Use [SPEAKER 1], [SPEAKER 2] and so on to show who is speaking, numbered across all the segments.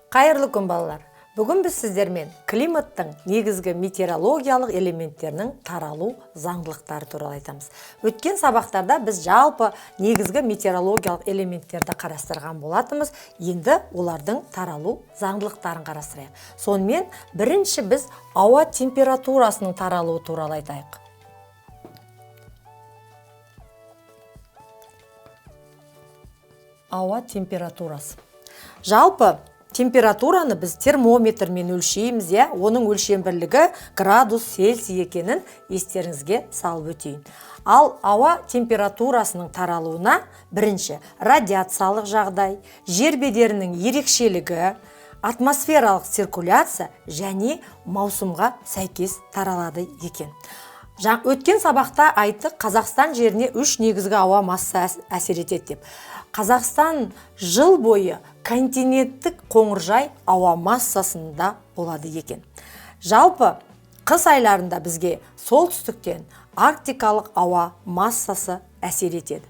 [SPEAKER 1] Қайырлы күн, балалар! Бүгін біз сіздермен климаттың негізгі метеорологиялық элементтерінің таралу заңдылықтары туралы айтамыз. Өткен сабақтарда біз жалпы негізгі метеорологиялық элементтерді қарастырған болатынбыз. Енді олардың таралу заңдылықтарын қарастырайық. Сонымен, бірінші біз ауа температурасының таралуы туралы айтайық. Ауа температурасы. Жалпы температураны біз термометрмен өлшейміз, иә, оның өлшем бірлігі градус Цельсий екенін естеріңізге салып өтейін. Ал ауа температурасының таралуына бірінші радиациялық жағдай, жер бедерінің ерекшелігі, атмосфералық циркуляция және маусымға сәйкес таралады екен. Өткен сабақта айттық, Қазақстан жеріне үш негізгі ауа масса әсер етеді деп. Қазақстан жыл бойы континенттік қоңыржай ауа массасында болады екен. Жалпы қыс айларында бізге солтүстіктен арктикалық ауа массасы әсер етеді.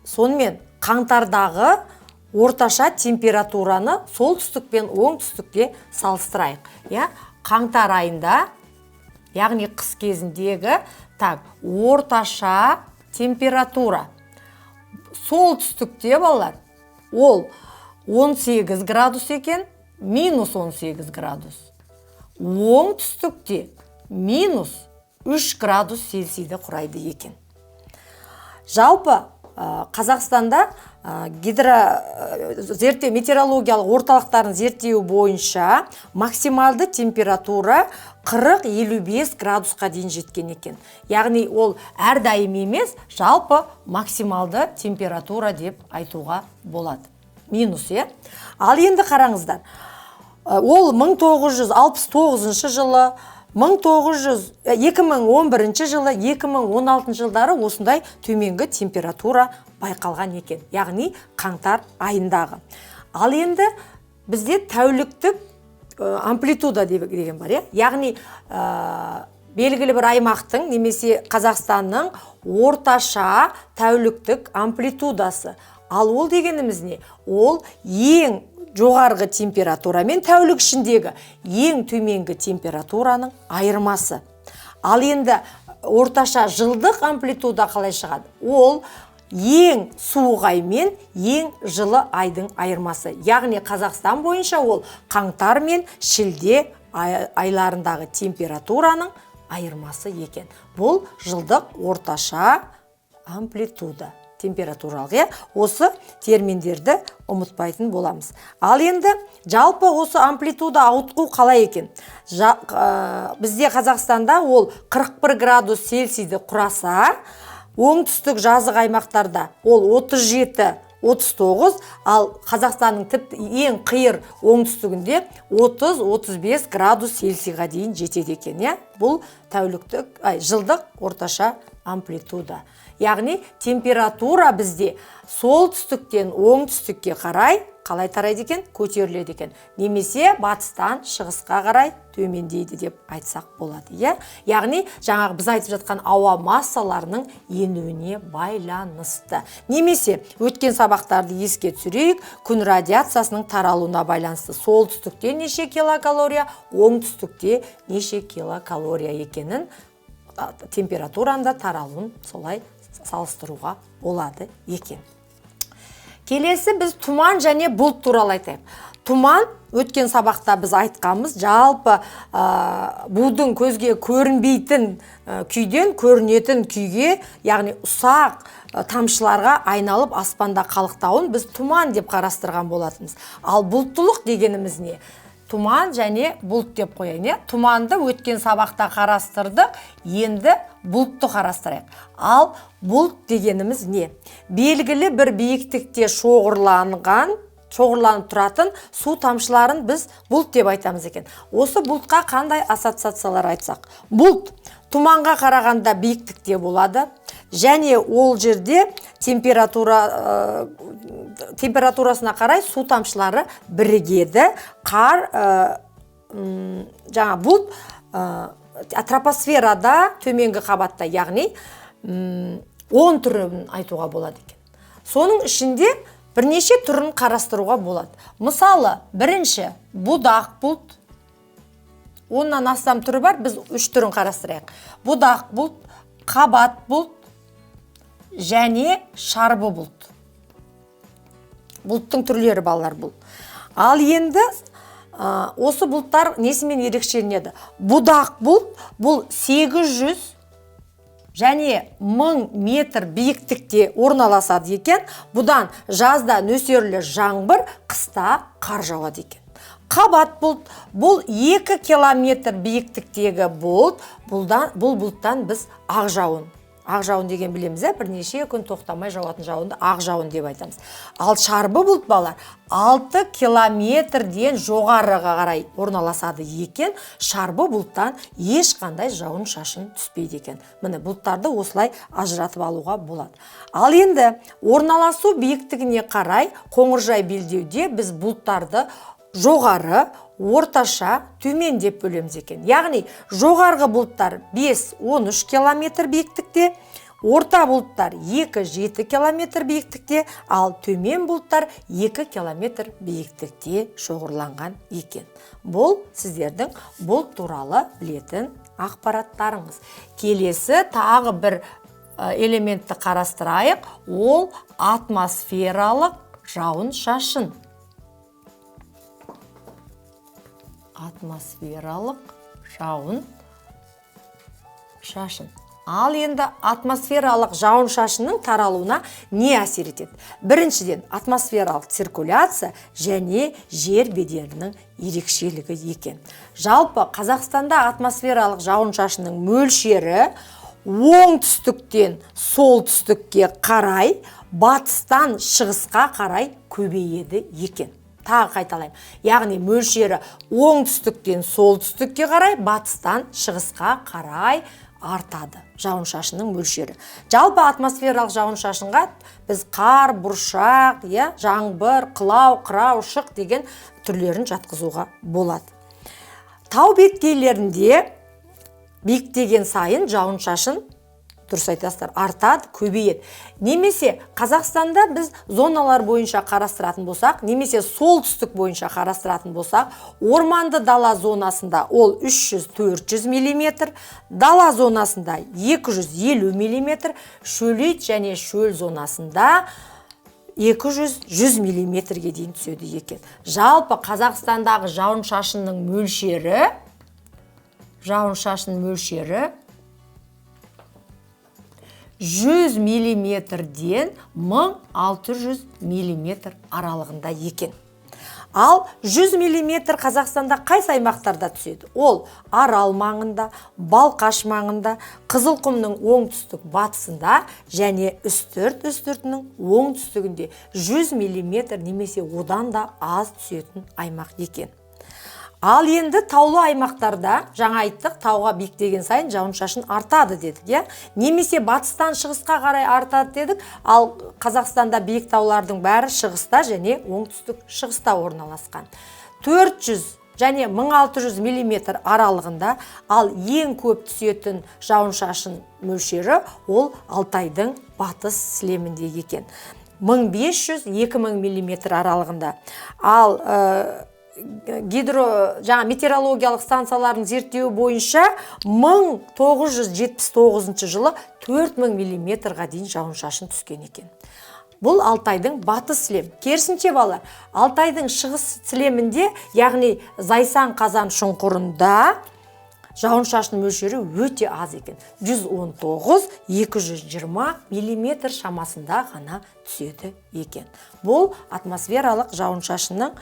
[SPEAKER 1] Сонымен, қаңтардағы орташа температураны солтүстік пен оңтүстікте салыстырайық. Иә, қаңтар айында, яғни қыс кезіндегі орташа температура солтүстікте, балалар, ол 18 градус екен, минус 18 градус. Оңтүстікте минус 3 градус Цельсийді құрайды екен. Жалпы Қазақстанда зерттеу метеорологиялық орталықтарын зерттеу бойынша максималды температура 40-55 градусқа дейін жеткен екен. Яғни ол әрдайым емес, жалпы максималды температура деп айтуға болады. Минус, иә? Ал енді қараңыздар. Ол 1969 жылы, 2011 жылы, 2016 жылдары осындай төменгі температура байқалған екен. Яғни қаңтар айындағы. Ал енді бізде тәуліктік амплитуда деген бар, иә? Яғни белгілі бір аймақтың немесе Қазақстанның орташа тәуліктік амплитудасы. Ал ол дегеніміз не? Ол ең жоғарғы температура мен тәулік ішіндегі ең төменгі температураның айырмасы. Ал енді орташа жылдық амплитуда қалай шығады? Ол ең суық ай мен ең жылы айдың айырмасы. Яғни Қазақстан бойынша ол қаңтар мен шілде айларындағы температураның айырмасы екен. Бұл жылдық орташа амплитуда температуралық, иә? Осы терминдерді ұмытпайтын боламыз. Ал енді жалпы осы амплитуда ауытқу қалай екен? Бізде Қазақстанда ол 41 градус Цельсийді құраса, оңтүстік жазық аймақтарда ол 37-39, ал Қазақстанның тіпті ең қиыр оңтүстігінде 30-35 градус Цельсийға дейін жетеді екен, иә? Бұл жылдық орташа амплитуда. Яғни температура бізде солтүстіктен оңтүстікке қарай қалай тарайды екен? Көтеріледі екен. Немесе батыстан шығысқа қарай төмендейді деп айтсақ болады, иә? Яғни жаңағы біз айтып жатқан ауа массаларының енуіне байланысты. Немесе өткен сабақтарды еске түсірейік, күн радиациясының таралуына байланысты солтүстікте неше килокалория, оңтүстікте неше килокалория екенін, температураның да таралуын солай салыстыруға болады екен. Келесі біз тұман және бұлт туралы айтайық. Тұман өткен сабақта біз айтқанбыз, жалпы, будың көзге көрінбейтін, күйден көрінетін күйге, яғни ұсақ, тамшыларға айналып аспанда қалықтауын біз тұман деп қарастырған болатынбыз. Ал бұлттылық дегеніміз не? Тұман және бұлт деп қояйын, иә? Тұманды өткен сабақта қарастырдық, енді бұлтты қарастырайық. Ал бұлт дегеніміз не? Белгілі бір биіктікте шоғырланып тұратын су тамшыларын біз бұлт деп айтамыз екен. Осы бұлтқа қандай ассоциациялар айтсақ? Бұлт тұманға қарағанда биіктікте болады және ол жерде температурасына қарай су тамшылары бірігеді. Қар, жаңа бұлт, тропосферада төменгі қабатта, яғни, 10 түрін айтуға болады екен. Соның ішінде Бірнеше түрін қарастыруға болады. Мысалы, бірінші будақ бұлт. 10-нан астам түрі бар, біз 3 түрін қарастырайық. Будақ бұлт, қабат бұлт және шарбы бұлт. Бұлттың түрлері балалар бұл. Ал енді осы бұлттар несімен ерекшеленеді? Будақ бұлт бұл 800 және 1000 метр биіктікте орналасады екен. Бұдан жазда нөсерлі жаңбыр, қыста қар жауады екен. Қабат бұлт бұл 2 километр биіктіктегі бұлт. Бұл бұлттан біз ақ жауын. Ақ жауын деген білеміз, бірнеше күн тоқтамай жауатын жауынды ақ жауын деп айтамыз. Ал шарбы бұлт балалар 6 километрден жоғарыға қарай орналасады екен. Шарбы бұлттан ешқандай жауын шашын түспейді екен. Міне, бұлттарды осылай ажыратып алуға болады. Ал енді орналасу биіктігіне қарай қоңыржай белдеуде біз бұлттарды жоғары, орташа, төмен деп бөлеміз екен. Яғни жоғарғы бұлттар 5-13 километр биіктікте, орта бұлттар 2-7 километр биіктікте, ал төмен бұлттар 2 километр биіктікте шоғырланған екен. Бұл сіздердің бұлт туралы білетін ақпараттарыңыз. Келесі тағы бір элементті қарастырайық. Ол атмосфералық жауын-шашын. Атмосфералық жауын шашын. Ал енді атмосфералық жауын шашынның таралуына не әсер етеді? Біріншіден, атмосфералық циркуляция және жер бедерінің ерекшелігі екен. Жалпы Қазақстанда атмосфералық жауын шашынның мөлшері оңтүстіктен солтүстікке қарай, батыстан шығысқа қарай көбейеді екен. Тағы қайталаймын. Яғни мөлшері оңтүстіктен солтүстікке қарай, батыстан шығысқа қарай артады жауын-шашынның мөлшері. Жалпы атмосфералық жауын-шашынға біз қар, бұршақ, жаңбыр, қылау, қырау, шық деген түрлерін жатқызуға болады. Тау беткейлерінде биіктеген сайын жауын-шашын, дұрыс айтасыздар, артады, көбейеді. Немесе Қазақстанда біз зоналар бойынша қарастыратын болсақ, немесе солтүстік бойынша қарастыратын болсақ, орманды дала зонасында ол 300-400 миллиметр, дала зонасында 250 миллиметр, шөлейт және шөл зонасында 200-100 миллиметрге дейін түседі екен. Жалпы Қазақстандағы жауын-шашынның мөлшері, жауын-шашын мөлшері 100 миллиметрден 1600 миллиметр аралығында екен. Ал 100 миллиметр Қазақстанда қайсы аймақтарда түседі? Ол Арал маңында, Балқаш маңында, Қызылқұмның оңтүстік батысында және Үстірт үстіртінің оңтүстігінде 100 миллиметр немесе одан да аз түсетін аймақ екен. Ал енді таулы аймақтарда, жаңа айттық, тауға биіктеген сайын жауын-шашын артады дедік, иә? Немесе батыстан шығысқа қарай артады дедік, ал Қазақстанда биік таулардың бәрі шығыста және оңтүстік шығыста орналасқан. 400 және 1600 миллиметр аралығында, ал ең көп түсетін жауын-шашын мөлшері ол Алтайдың батыс сілемінде екен. 1500-2000 миллиметр аралығында. Ал жаңа метеорологиялық станциялардың зерттеуі бойынша 1979 жылы 4000 миллиметрға дейін жауын-шашын түскен екен. Бұл Алтайдың батыс сілем. Керісінше балалар, Алтайдың шығыс сілемінде, яғни Зайсан Қазан шұңқырында жауын-шашын мөлшері өте аз екен. 119-220 миллиметр шамасында ғана түседі екен. Бұл атмосфералық жауын-шашынның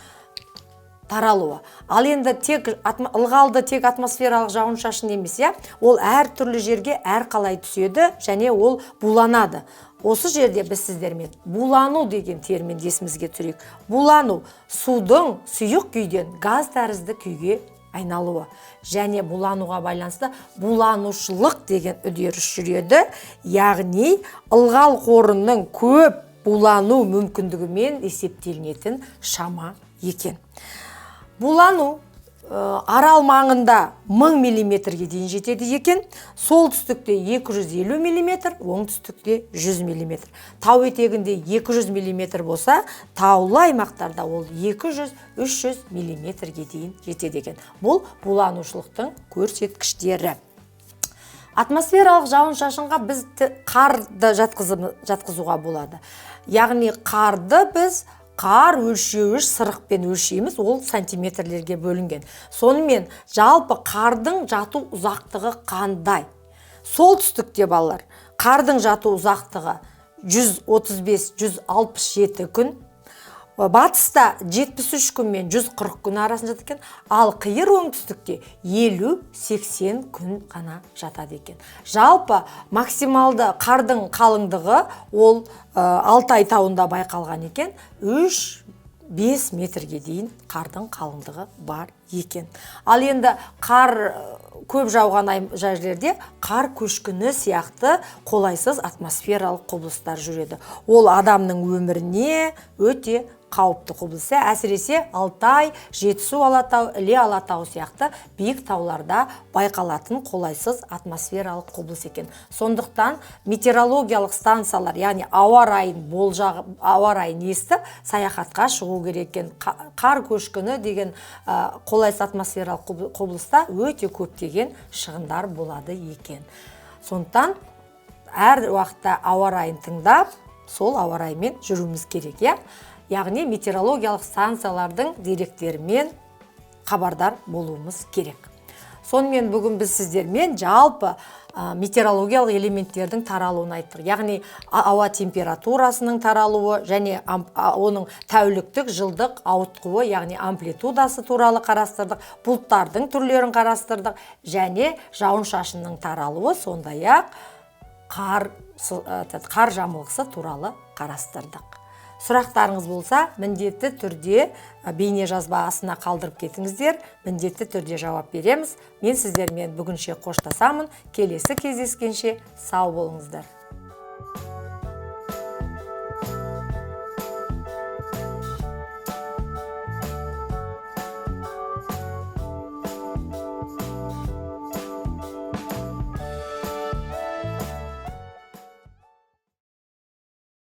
[SPEAKER 1] таралуы. Ал енді тек ылғалды тек атмосфералық жауын-шашын емес, иә? Ол әр түрлі жерге әр қалай түседі және ол буланады. Осы жерде біз сіздермен булану деген терминді есімізге түсірейік. Булану судың сұйық күйден газ тәрізді күйге айналуы. Және булануға байланысты буланушылық деген үдеріс жүреді. Яғни ылғал қорының көп булану мүмкіндігімен есептелінетін шама екен. Булану Арал маңында 1000 миллиметрге дейін жетеді екен. Солтүстікте 250 миллиметр, оңтүстікте 100 миллиметр. Тау етегінде 200 миллиметр болса, таулы аймақтарда ол 200-300 миллиметрге дейін жетеді екен. Бұл буланушылықтың көрсеткіштері. Атмосфералық жауын-шашынға біз қарды жатқызуға болады. Яғни қарды біз қар өлшеуіш сырықпен өлшейміз, ол сантиметрлерге бөлінген. Сонымен жалпы қардың жату ұзақтығы қандай? Солтүстікте, балалар, қардың жату ұзақтығы 135-167 күн. Батыста 73 күн мен 140 күн арасында жатады екен, ал қиыр оңтүстікте 50-80 күн ғана жатады екен. Жалпы максималды қардың қалыңдығы ол Алтай тауында байқалған екен, 3-5 метрге дейін қардың қалыңдығы бар екен. Ал енді қар көп жауған жерлерде қар көшкіні сияқты қолайсыз атмосфералық құбылыстар жүреді. Ол адамның өміріне өте қауіпті құбылыс. Әсіресе Алтай, Жетісу Алатау, Іле Алатау сияқты биік тауларда байқалатын қолайсыз атмосфералық құбылыс екен. Сондықтан метеорологиялық станциялар, яғни ауа райын болжағы, ауа райын естіп, саяхатқа шығу керек екен. Қар көшкіні деген қолайсыз атмосфералық құбылыста өте көптеген шығындар болады екен. Сондықтан әр уақытта ауа райын тыңдап, сол ауа райымен жүруіміз керек, иә? Яғни метеорологиялық станциялардың деректерімен хабардар болуымыз керек. Сонымен бүгін біз сіздермен жалпы метеорологиялық элементтердің таралуын айттық. Яғни ауа температурасының таралуы және оның тәуліктік, жылдық ауытқуы, яғни амплитудасы туралы қарастырдық, бұлттардың түрлерін қарастырдық және жауын-шашынның таралуы, сондай-ақ қар жамылғысы туралы қарастырдық. Сұрақтарыңыз болса, міндетті түрде бейне жазба астына қалдырып кетіңіздер, міндетті түрде жауап береміз. Мен сіздермен бүгінше қоштасамын. Келесі кездескенше сау болыңыздар.